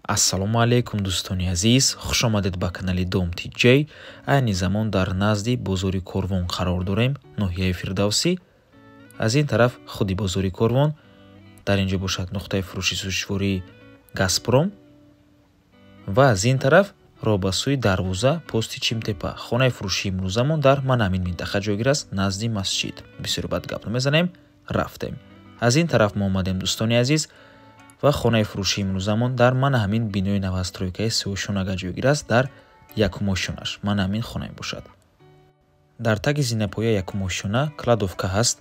Ассалому алайкум, дӯстони азиз, хуш омадед ба канали Дом TJ. Айни замон дар назди бозори Корвон қарор дорем, ноҳияи Фирдавсӣ. Аз ин тараф худи бозори Корвон, дар ин ҷо бошад нуқтаи фурӯши сӯзишвории Газпром ва аз ин тараф роҳ ба сӯи дарвоза пости Чимтепа. Хонаи фурӯшии имрӯзамон дар ман ҳамин минтақа ҷойгир аст, назди масҷид. Бисёр бад гап намезанем, рафтем. Аз ин тараф мо омадем, дӯстони азиз, ва хонаи фурӯшии имрӯзамон дар мана ҳамин бинои новостройкаи сеошонага ҷойгир аст, дар якумошёнаш. Мана ҳамин хона мебошад. Дар таги зинапоя якумошёна кладовка ҳаст,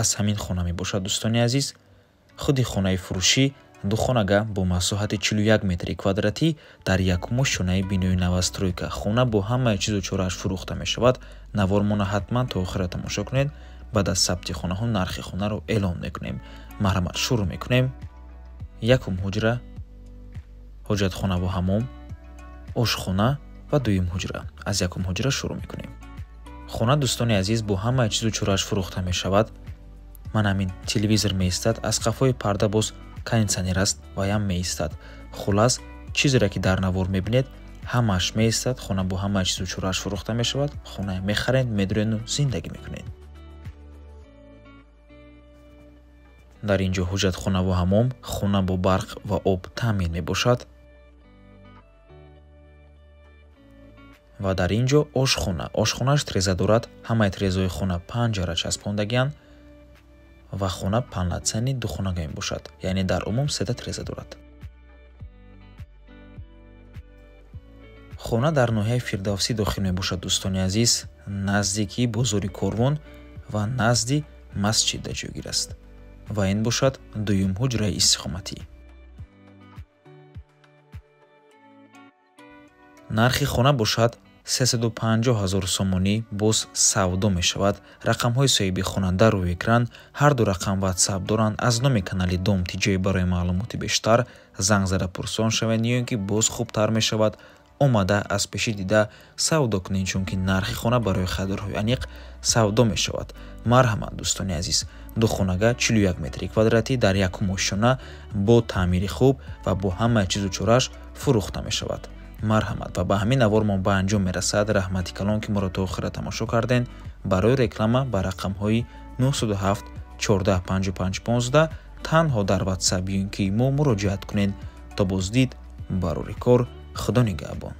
аз ҳамин хона мебошад, дӯстони азиз. Худи хонаи фурӯшӣ духонага бо масоҳати 41 метри квадратӣ дар якумошёнаи бинои новостройка. Хона бо ҳамаи чизу чорааш фурӯхта мешавад. Навормона ҳатман то охира тамошо кунед. Баъд аз сабти хонаҳо нархи хонаро эълон мекунем. Марҳамат, шурӯъ мекунем. Якум ҳуҷра, ҳоҷатхона бо ҳамом, ошхона ва дуюм ҳуҷра. Аз якум ҳуҷра шурӯъ мекунем. Хона, дӯстони азиз, бо ҳамаи чизу чорааш фурӯхта мешавад. Ман ҳамин телевизор меистад, аз қафои парда боз кондитсионер аст ва ям меистад. Хулас, чизеро ки дар навор мебинед, ҳамааш меистад. Хона бо ҳамаи чизу чорааш фурӯхта мешавад. Хона мехаред, медурену зиндагӣ мекунед. Дар ин ҷо ҳуҷҷатхона ва ҳамом, хона бо барқ ва об таъмин мебошад. Ва дар ин ҷо ошхона. Ошхонааш треза дорад, ҳамаи трезаҳои хона панҷара часпондагианд ва хона полноценный духонага мебошад, яъне дар умум сета треза дорад. Хона дар ноҳияи Фирдавсӣ дохил мебошад, дӯстони азиз, наздикии бозори Корвон ва назди масҷида ҷойгир аст. Ва ин бошад дуюм ҳуҷраи истиқоматӣ. Нархи хона бошад 350 000 сомонӣ, боз савдо мешавад. Рақамҳои соҳиби хона дар рӯи экран, ҳар ду рақам ватсап доранд. Аз номи канали Дом TJ барои маълумоти бештар занг зада пурсон шавед, ё ин ки боз хубтар мешавад омада аз пеши дида савдо кунед, чунки нархи хона барои харидорҳои аниқ савдо мешавад. Марҳамат, дӯстони азиз, духонага 41 метри квадратӣ дар якум ошёна бо таъмири хуб ва бо ҳамаи чизу чорааш фурӯхта мешавад. Марҳамат, ва ба ҳамин навор мо ба анҷом мерасад. Раҳмати калон, ки моро то охира тамошо карден. Барои реклама ба рақамҳои 907 14 55 15 танҳо дар WhatsApp ё ин ки мо муроҷиат кунед. То боздид, барори кор, Худо нигаҳбон.